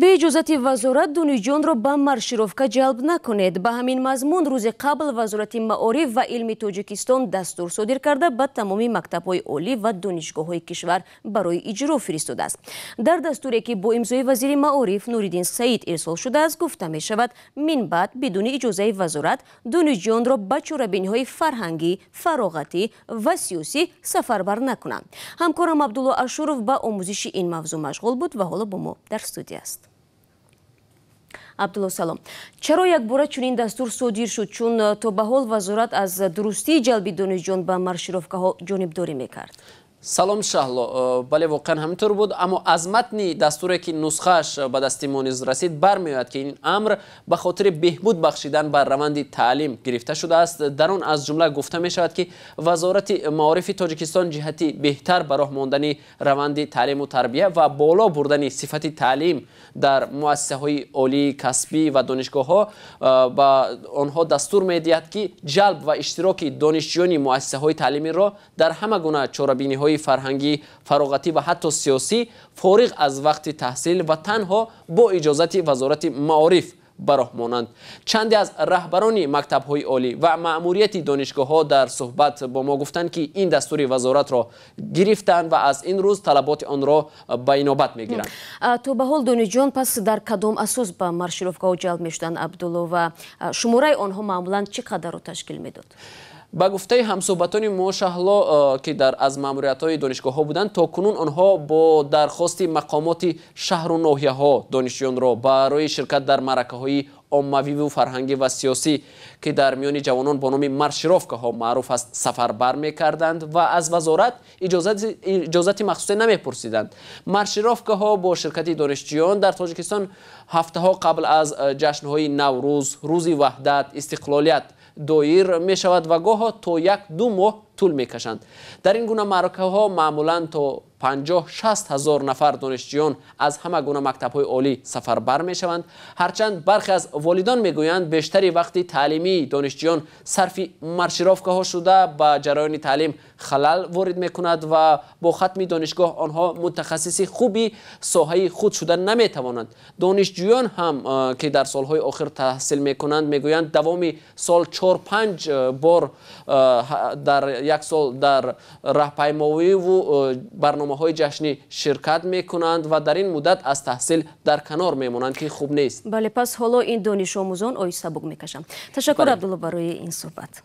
Бе иҷозати вазорат донишҷӯёнро ба маршировка ҷалб накунед. Ба ҳамин мазмун рӯзи қабл Вазорати маориф ва илми Тоҷикистон дастур содир карда, ба тамоми мактабҳои олӣ ва донишгоҳҳои кишвар барои иҷро фиристодааст. Дар дастуре, ки бо имзои вазири маориф Нуриддин Саид ирсол шудааст, гуфта мешавад, минбаъд бидуни иҷозаи вазорат донишҷӯёнро ба чорабиниҳои фарҳангӣ, фароғатӣ ва сиёсӣ сафарбар накунанд. Ҳамкорам Абдулло Ашуров ба омӯзиши ин мавзӯъ машғул буд ва ҳоло бо мо дар студия аст. Абдулло, салом. Чаро якбора чунин дастур содир шуд, чун то ба ҳол вазорат аз дурустии ҷалби донишҷӯён ба маршировкаҳо ҷонибдорӣ мекард? Салом, Шаҳло. Бале, воқеан ҳаминтур буд, аммо аз матни дастуре, ки нусхааш ба дасти мо низ расид, бармеояд, ки ин амр ба хотири беҳбуд бахшидан ба раванди таълим гирифта шудааст. Дар он аз ҷумла гуфта мешавад, ки Вазорати маорифи Тоҷикистон ҷиҳати беҳтар ба роҳ мондани раванди таълиму тарбия ва боло бурдани сифати таълим дар муассисаҳои олии касбӣ ва донишгоҳҳо ба онҳо дастур медиҳад, ки ҷалб ва иштироки донишҷӯёни муассисаҳои таълимиро дар ҳама гуна чорабиниҳои фарҳангӣ, фароғатӣ ва ҳатто сиёсӣ фориғ аз вақти таҳсил ва танҳо бо иҷозати Вазорати маориф ба роҳ монанд. Чанде аз раҳбарони мактабҳои олӣ ва маъмурияти донишгоҳҳо дар суҳбат бо мо гуфтанд, ки ин дастури вазоратро гирифтанд ва аз ин рӯз талаботи онро ба инобат мегиранд. То ба ҳол донишҷӯён пас дар кадом асос ба маршировкаҳо ҷалб мешуданд, Абдулло, ва шумораи онҳо маъмулан чӣ қадарро ташкил медод? Ба гуфтаи ҳамсӯҳбатони мо, Шаҳло, ки дар аз маъмуриятҳои донишгоҳҳо буданд, то кунун онҳо бо дархости мақомоти шаҳру ноҳияҳо донишҷӯёнро барои ширкат дар маъракаҳои оммавиву фарҳангӣ ва сиёсӣ, ки дар миёни ҷавонон бо номи маршировкаҳо маъруф аст, сафарбар мекарданд ва аз вазорат иҷозати махсусе намепурсиданд. Маршировкаҳо бо ширкати донишҷӯён дар Тоҷикистон ҳафтаҳо қабл аз ҷашнҳои Наврӯз, Рӯзи Ваҳдат, Истиқлолият доир мешавад ва гоҳо то 1-2 моҳ тӯл мекашанд. Дар ин гуна маъракаҳо маъмулан то 50-60 ҳазор нафар донишҷӯён аз ҳама гуна мактабҳои олӣ сафарбар мешаванд. Ҳарчанд бархе аз волидон мегӯянд, бештари вақти таълимии донишҷӯён сарфи маршировкаҳо шуда, ба ҷараёни таълим халал ворид мекунад ва бо хатми донишгоҳ онҳо мутахассиси хуби соҳаи худ шуда наметавонанд. Донишҷӯён ҳам, ки дар солҳои охир таҳсил мекунанд, мегӯянд, давоми сол 4-5 бор дар як сол дар раҳпаймоиву барномаҳои ҷашнӣ ширкат мекунанд ва дар ин муддат аз таҳсил дар канор мемонанд, ки хуб нест. Бале, пас ҳоло ин донишомӯзон ои сабук мекашанд. Ташаккур, Абдулло, барои ин суҳбат.